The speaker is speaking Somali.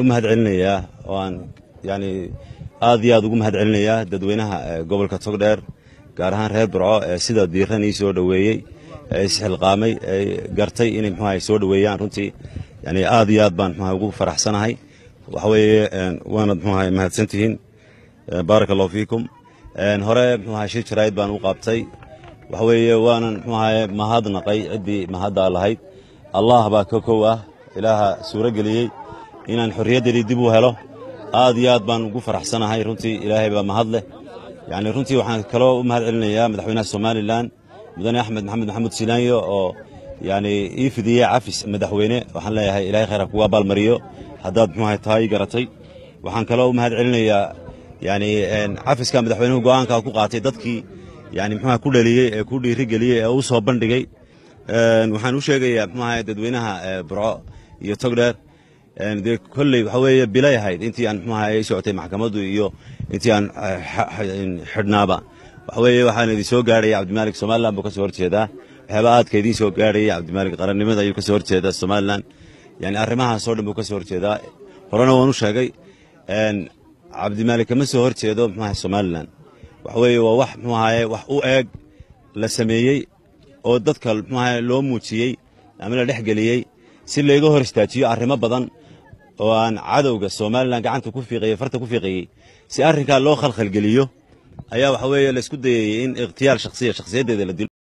U mahad celinayaa oo aan yani aad iyo aad ugu mahad celinayaa dadweynaha gobolka Togdheer, gaar ahaan reer Burco, ee sida diiran ii soo dhoweeyey, ee isxilqaamay, ee gartay inay muxuahay soo dhoweeyaan. Runtii yani aad iyo aad baan muxuahay ugu faraxsanahay. Waxa weeye waanad muxuahay mahadsantihiin, baaraka Allahu fiikum. Hore muxuahay shir jaraa'id baan u qabtay. Waxa weeye waanan muxuahay mahadnaqay ciddii mahaddaa lahayd. Allah baa ka kow ah, Ilaaha suuro geliyey inaan xorriyaddeedii dib u helo. Aad iyo aad baan ugu faraxsanahay runtii, Ilaahay baa mahad leh. Yani runtii waxaan kaloo u mahad celinayaa madaxweynaha Somalilan, mudane Axmed Maxamed Maxamuud Silaanyo, oo yani ii fidiyey cafis madaxweyne. Waxaan leeyahay Ilahay khayr ha kugu abaalmariyo haddaad muxuahay tahay garatay. Waxaan kaloo u mahad celinayaa yani cafiska madaxweynuhu go'aanka ku qaatay dadkii yani muxuaha ku dhaliyey ee ku dhiirigeliyey ee u soo bandhigay. Waxaan u sheegayaa muxuahay dadweynaha Burco iyo Togdheer, dee kolley waxa weeye bilay ahayd intii aan muxuahay ay socotay maxkamaddu iyo intii aan xidhnaaba. Waxa weeye waxaan idin soo gaadhaya Cabdimaalik Somaliland buu ka soo horjeedaa, waxyaaba aadka idiin soo gaadhayay, Cabdimaalik qarannimada ayuu ka soo horjeedaa Somaliland, yani arrimahaasoo dhan buu ka soo horjeedaa. Horena waan u sheegay, Cabdimaalik kama soo horjeedo muxuahay Somaliland. Waxa weeye waa wax muxuahaye wax u eeg la sameeyey oo dadka muxuahay loo muujiyey ama la dhex geliyey si layga hor istaajiyo arrimo badan oo aan cadowga Somalilan gacanta ku fiiqayey, farta ku fiiqayey. Si arrinkaa loo khalkhalgeliyo ayaa waxa weeye la isku dayayey in ikhtiyaal shakhsiya, shakhsiyaddeeda la dilo.